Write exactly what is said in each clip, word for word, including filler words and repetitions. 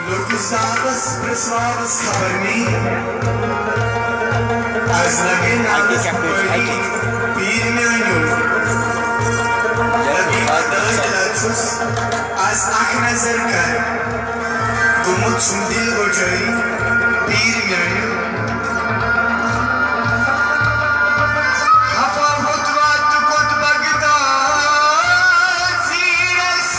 لوٚگُس زاوس پرٛژھواوس خبر مے۔ از لگے نالس پٲری پیٖر میٛانیو۔ لگے بدٲے لژھُس از اکھ نظر کر۔ گوٚمُت چھُم دِل گوٚجٲری پیٖر میٛانیو۔ خفا ہوٚت واتہٕ کوٚت بغداد زیٖرس۔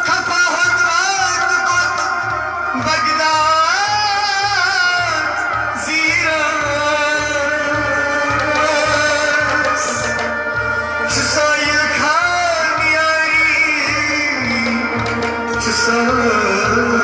خفا ہوٚت واتہٕ کوٚت بغداد زیٖرس۔ چھُ سٲیِل خان یاری، چھُ سٲیِل